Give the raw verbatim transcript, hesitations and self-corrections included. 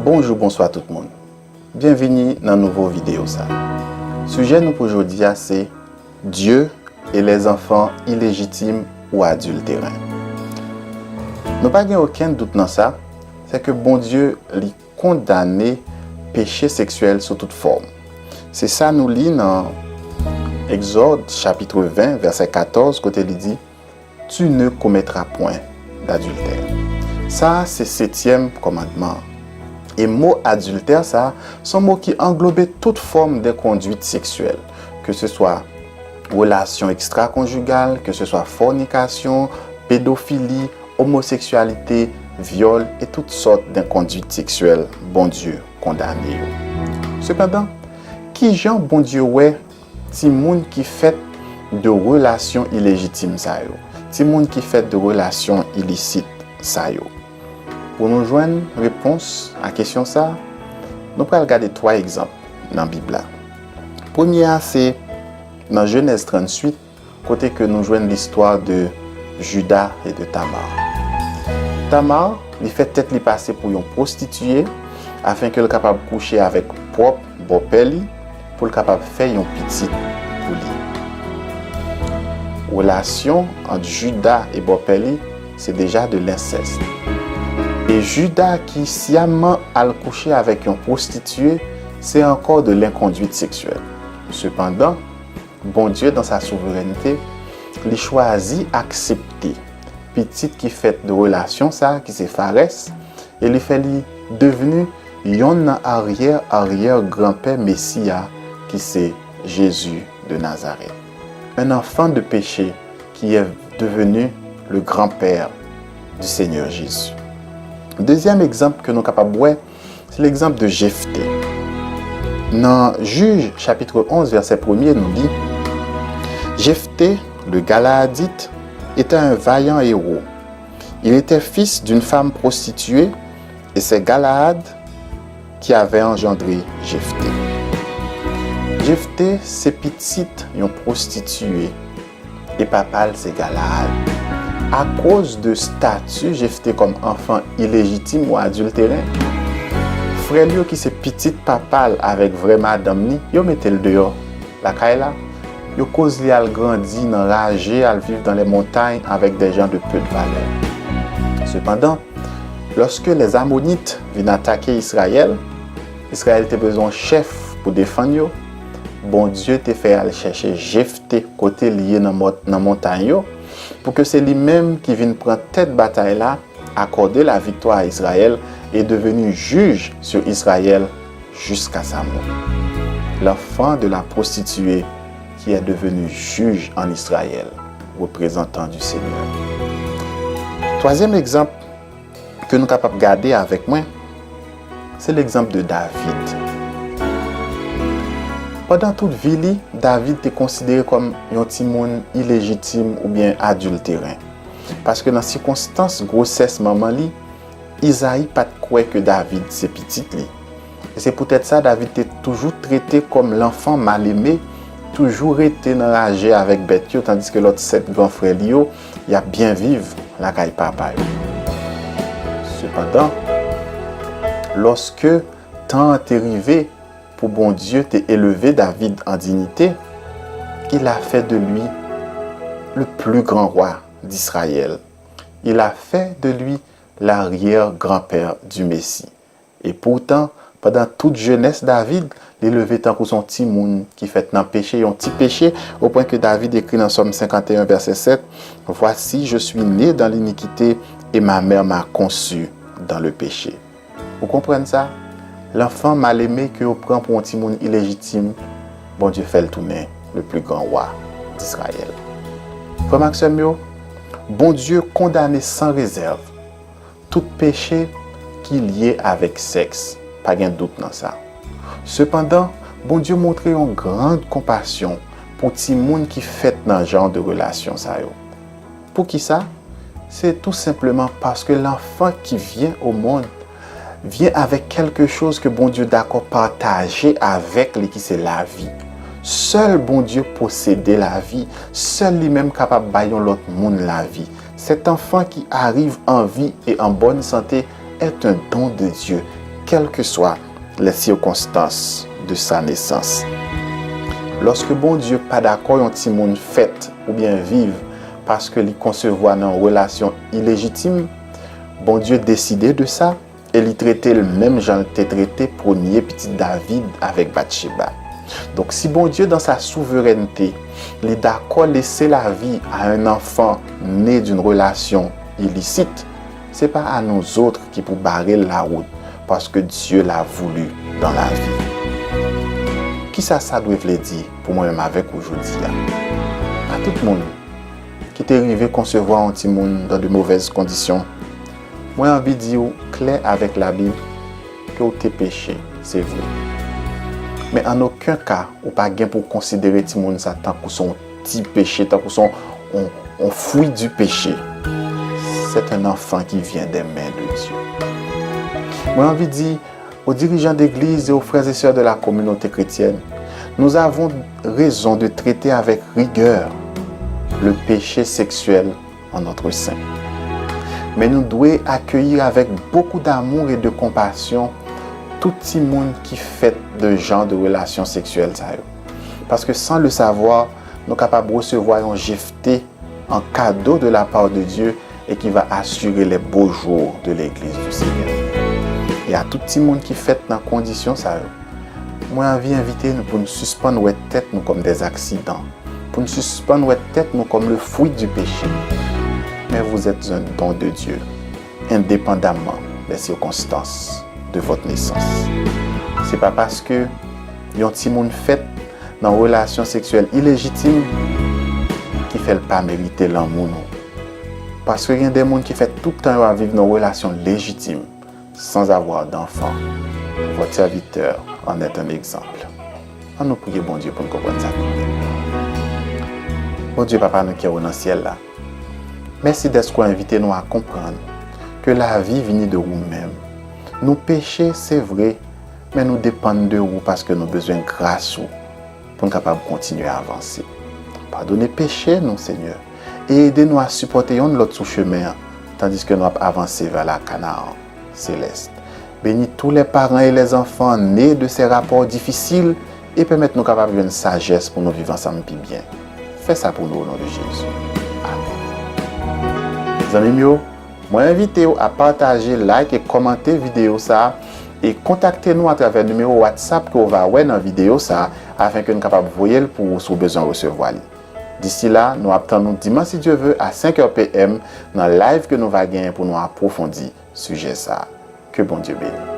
Bonjou, bonswa tout moun. Byenvini nan nouvo videyo sa. Sijè nou pou jodi a se Dieu et les enfants illégitimes ou adultérins. Nou pa gen okenn dout nan sa, se ke Bondye li kondane peche seksyèl sou tout fòm. Se sa nou li nan Egzòd chapit ven, vèsè katòz, kote li di, Tu ne commettras point d'adultère. Sa a se setyèm kòmandman an. E mo adiltè sa a, se yon mo ki anglobe tout fòm de kondwit seksyèl, ke se swa relasyon ekstrakonjigal, ke se swa fònikasyon, pedofili, omoseksyalite, vyòl e tout sòt de kondwit seksyèl Bondye kondane yo. Sepandan, ki jan Bondye wè timoun ki fèt de relasyon ilejitim sa yo, timoun ki fèt de relasyon ilisit sa yo? Pou nou jwenn repons a kesyon sa a, nou pral gade twa egzanp nan Bib la. Premye a se nan Jenèz tranntuit, kote ke nou jwenn listwa de Juda e de Tamar. Tamar, li fè tèt li pase pou yon pwostitiye, afen ke l kapab kouche avèk pwòp bòpè li, pou l kapab fè yon pitit pou li. Relasyon ant Juda e bòpè li, se deja de lensès. E Juda ki syaman al kouche avèk yon pwostitiye, se ankò de lenkondwit seksyèl. Sepandan, Bondye, dans sa souveraineté, li chwazi aksepte pitit ki fèt de relasyon sa a, ki se Farès, e li fè li devni yonn nan aryè, aryè granpè Mesi a, ki se Jezi de Nazarèt. Un enfant de péché qui est devenu le grand-père du Seigneur Jésus. Dezyèm egzanp ke nou kapab wè, se legzanp de Jefte. Nan Jij, chapit onz, vèsè premye, nou li, Jephthé, le Galaadite, était un vaillant héros. Il était fils d'une femme prostituée, et c'est Galaad qui avait engendré Jephthé. Jefte se pitit yon pwostitiye e papa l se Galaad. Akoz de stati Jefte kòm anfan ilejitim ou adilteren, frè l yo ki se pitit papa l avèk vrè madanm ni, yo mete l deyò lakay la. Yo koz li al grandi nan raje, al viv dans les montagnes avec des gens de peu de valeur. Sepandan, lòske lèzamonit vin atake Izrayèl, Izrayèl te bezwen yon chèf pou defann yo. Bondye te fè al chèche Jefte kote li ye nan mòt-, nan montay yo, pou ke se li menm ki vin pran tèt batay la, accorder la victoire à Israël et devenu juge sur Israël jusqu'à sa mort. L'enfant de la prostituée qui est devenu juge en Israël, représentant du Seigneur. Twazyèm egzanp ke nou kapab gade avèk mwen, se legzanp de David. Pandan tout vi li, David te konsidere kòm yon timoun ilejitim oubyen adilteren. Paske nan sikonstans gwosès manman li, Izayi pa t kwè ke David se pitit li. E se poutèt sa, David te toujou trete kòm l'enfant mal aimé, toujou rete nan raje avèk bèt yo, tandiske lòt sèt gran frè li yo, y ap byen viv lakay papa yo. Sepandan, lòske tan an te rive pou Bondye te eleve David an dinite, il a fait de lui le plus grand roi d'Israël. Il a fait de lui l'arrière-grand-père du Messie. E poutan, pandan tout jenès David, li leve tankou se yon timoun ki fèt nan peche, yon ti peche, opwen ke David ekri nan Sòm senkanteyen, vèsè sèt, Voici, je suis né dans l'iniquité, et ma mère m'a conçu dans le péché. Ou konprann sa? Lanfan mal eme ke yo pran pou yon timoun ilejitim, Bondye fè l tounen le plus grand roi d'Israël. Frè m ak sè m yo, Bondye kondane san rezèv tout peche ki lye avèk sèks, pa gen dout nan sa. Sepandan, Bondye montre yon gran konpasyon pou timoun ki fèt nan jan de relasyon sa yo. Poukisa? Se tou senpleman paske lanfan ki vyen o monn vyen avèk kèlke choz ke Bondye dakò pataje avèk li, ki se lavi. Sèl Bondye posede lavi, sèl li menm kapab bay yon lòt moun lavi. Cet enfant qui arrive en vie et en bonne santé est un don de Dieu. quelles que soient les circonstances de sa naissance. Lòske Bondye pa dakò yon timoun fèt oubyen viv paske li konsevwa nan yon relasyon ilejitim, Bondye deside de sa e li trete l menm jan l te trete premye pitit David avèk Batcheba. Donk, si Bondye, dans sa souveraineté, li dakò lese lavi a un enfant né d'une relation illicite, c'est pas à nous autres ki pou bare l lawout, parce que Dieu l'a voulu dans la vie. Kisa sa dwe vle di pou mwen menm avèk ou jodi a? A tout moun ki te rive konsevwa yon timoun dans de mauvaises conditions, mwen anvi di w klè avèk Labib ke w te peche, se vre. Men an okenn ka, ou pa gen pou w konsidere timoun sa tankou se yon ti peche, tankou se yon, yon, yon fruit du péché. C'est un enfant qui vient des mains de Dieu. Mwen anvi di, aux dirigeants d'église et aux frères et sœurs de la communauté chrétienne, nous avons raison de traiter avec rigueur le péché sexuel en notre sein. Men nou dwe akeyi avèk bokou damou e de konpasyon tout timoun ki fèt de jan de relasyon seksyèl sa yo. Paske sans le savoir, nou kapab resevwa yon jefte an kado de la part de Dieu et qui va assurer les beaux jours de l'église du Seigneur. E a tout timoun ki fèt nan kondisyon sa yo, mwen anvi envite nou pou n sispann wè tèt nou kòm des accidents, pou n sispann wè tèt nou kòm le fruit du péché. Mais vous êtes un don de Dieu, indépendamment des circonstances de votre naissance. Se pa paske yon timoun fèt nan relasyon seksyèl ilejitim ki fè l pa merite lanmou nou. Paske gen de moun ki fè tout tan yo ap viv nan relasyon lejitim, sans avoir d'enfant. Votre serviteur en est un exemple. An nou priye Bondye pou n konprann sa pi byen. Bondye Papa nou ki o nan syèl la, mèsi dèske w envite nou a konprann ke lavi vini de ou menm. Nou peche, se vre, men nou depann de ou paske nou bezwen gras ou pou n kapab kontinye avanse. Padone peche nou, Senyè, e ede nou a sipòte yonn lòt sou chemen an, tandiske nou ap avanse vè la Kanaan selès. Beni tou lè paran e lè zanfan ne de sè rapò difisil e pèmèt nou kapab jwenn sajès pou nou viv ansanm pi byen. Fè sa pou nou, o non de Jezi. Amen. Zanmi m yo, mwen envite w a pataje, like e kòmante videyo sa a, e kontakte nou atravè nimewo WhatsApp ke w va wè nan videyo sa a, afenke n kapab voye l pou ou si w bezwen resevwa li. D'ici là, nou ap tann nou dimanch, si Dye ve, a senk è P M nan live ke nou va genyen pou nou apwofondi sijè sa a. Ke Bondye beni.